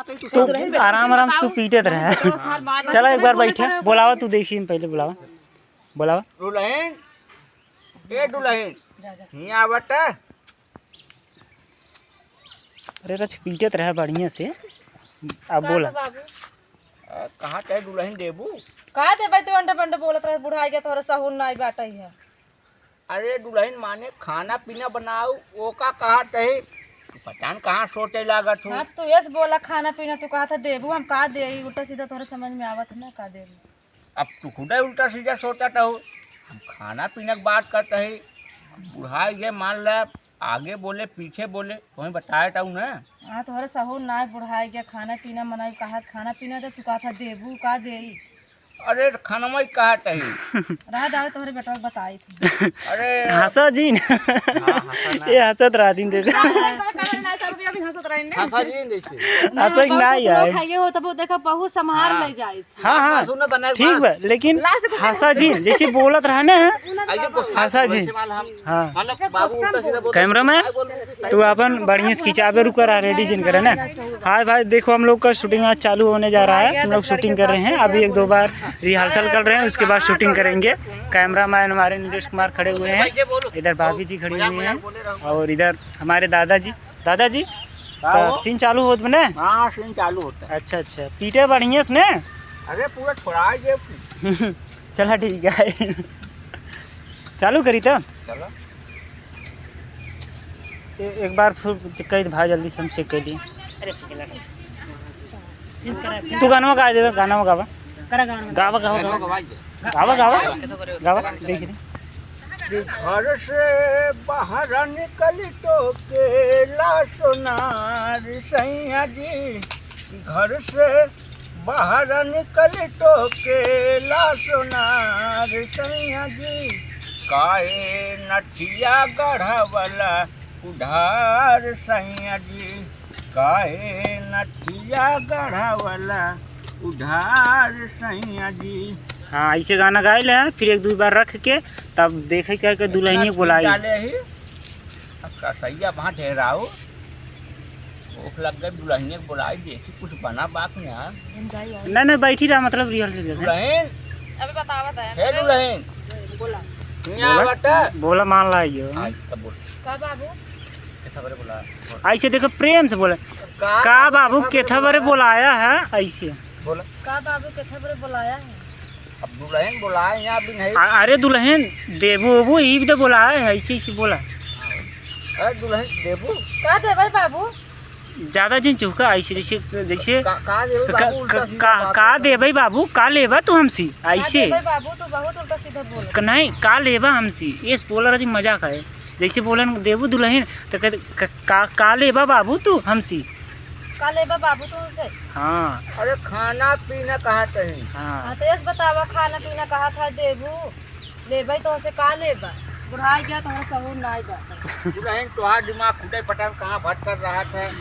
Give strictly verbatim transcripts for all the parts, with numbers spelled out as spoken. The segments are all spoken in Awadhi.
तू आराम आराम से तू पीटत रहे। चला एक बार बैठा, बोलावा तू, देखी पहले बोलावा, बोलावा। दुलहिन, ए दुलहिन, हियाँ आवत। अरे रच पीटत रहे बढ़िया से, अब बोला। बाबू। अ, कहाँ चाहे दुलहिन देबू? का देबै तू अंडे बंडे बोलत रहे, बुढ़ाइ गया तोहरे सहूर नाई बाटै है। अरे दुलहिन माने खाना पीना बनाऊ, ओका कहा तही, पता न कहाँ सोचे लागत हो। हाँ, तू एस बोला खाना पीना, तू कहा था देबू, हम का देई, उल्टा सीधा तोहरे समझ में आवत है ना, का देबू। अब तू खुदे उल्टा सीधा सोचत हो, हम खाना पीना के बात करत ही, बुढ़ाई गए मान ले, आगे बोले पीछे बोले, वहीं बताए ताऊ ना। हाँ, तोहरे सहूर ना बुढ़ाई गया, खाना पीना मनाई कहा, खाना पीना दे, तू कहा था देबू, का देई। अरे, खानवा ही कहा तही। रह जावे, तोहरे बेटवा के बताई थी। अरे। हंसा जिन। हाँ, हंसा ना। ये हंसत रहा दिन देखो। हंसा जिन जैसे। हंसा कि ना यार। खाइए हो तब वो देखा, बहुत संभार हाँ। ले जाए। हाँ, हाँ। सुनो तो नहीं ठीक बात। बा, लेकिन हंसा जिन जैसे बोलत रहा ना। ऐसे गुस्सा हंसा जिन। हाँ। मतलब बाबू उल्टा सीधा बोल। कैमरा मैन, तू अपन बढ़िया से खिंचावे रुका रहा, रेडी जिन करे ना। हाय भाई, देखो हम लोग का शूटिंग आज चालू होने जा रहा है। हम लोग शूटिंग कर रहे हैं, अभी एक दो बार रिहर्सल कर रहे हैं, उसके बाद शूटिंग करेंगे। कैमरा मैन हमारे नीरज कुमार खड़े हुए हैं, इधर भाभी जी खड़ी हुई हैं और इधर हमारे दादाजी। दादाजी, का तो हो? सीन चालू होत बने? हाँ, सीन चालू होता है। अच्छा, अच्छा, पीटे बढ़िया से ने? अरे, पूरा छोड़ा दे। चला ठीक है। चालू करी तो? चला। ए-, एक बार फिर चेक कर भाई, जल्दी से हम चेक कर लिए। तू गाना गा दे, गाना गावा। गावा, गावा, गावा। गावा, गावा। गावा, देख रहे। कि घर से बाहर निकल तो के ला सोनार सैया जी, घर से बाहर निकल तो के ला सोनार सैया जी, काहे नथिया गढ़वला उधार सैया जी, काहे नथिया गढ़वला उधार सैया जी। हाँ, ऐसे गाना गाए ले, फिर एक दो बार रख के तब देखे क्या के दुलहिनिया के बोलाई। डाले ही। अब कसैया वहाँ ढेराओ, भूख लग गई, दुलहिनिया के बोलाई, देखी कुछ बना बात नहीं यार। नहीं, नहीं, बैठी रहा, मतलब रिहर्सल कर रहे। दुलहिन, अबे बतावत है। हे दुलहिन, बोला। यहाँ बोला, आवता। बोला, मान ला यो। हाँ, तब बोल। का बाबू? कैसा बरे बोला? बोल। ऐसे देखो, प्रेम से बोला। का का बाबू, कैसा बरे बोलाया है? ऐसे। बोला। का बाबू, कैसा बरे बोलाया है? अब दुलहिन बोलाए, यहाँ भी नहीं। अ-, अरे दुलहिन, देबू ओबू, ई भी तो बोलाए है, ऐसे, ऐसे बोला। अरे दुलहिन देबू। का देबै बाबू? ज्यादा जिन चुहका, ऐसे जैसे, जैसे का, का देबै का, बाबू, उल्टा का, सीधा का, बात का करता है। देबै बाबू, का लेबा तू हमसे? का ऐसे। देबै बाबू, तू बहुत उल्टा सीधा बोल। क-, नहीं, का लेबा हमसे? ये बोला रहा जी, मजाक है। जैसे बोलन देबू दुलहिन, तो कहते, "क-, का, का लेबा बाबू तू हमसे?" का लेबा बाबू तू हमसे? हाँ। अरे खाना पीना कहा तही? हाँ। हाँ, तो एस बतावा, खाना पीना कहा था देबू? लेबै तो से का लेबा? बुढ़ाई गया, तोहरा सहूर नाई बा। दुलहिन, तोहार दिमाग खुदे पता न कहाँ भटक रहा था।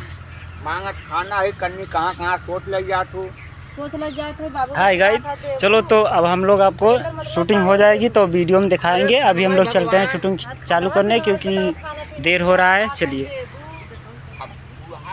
मांगत खाना ही कन्नी कहाँ कहाँ सोच ले जात हो। सोच ले जात हो बाबू, हाय गाइस, चलो तो अब हम लोग आपको शूटिंग हो जाएगी तो वीडियो में दिखाएंगे। अभी हम लोग चलते हैं शूटिंग चालू करने, क्योंकि देर हो रहा है। चलिए।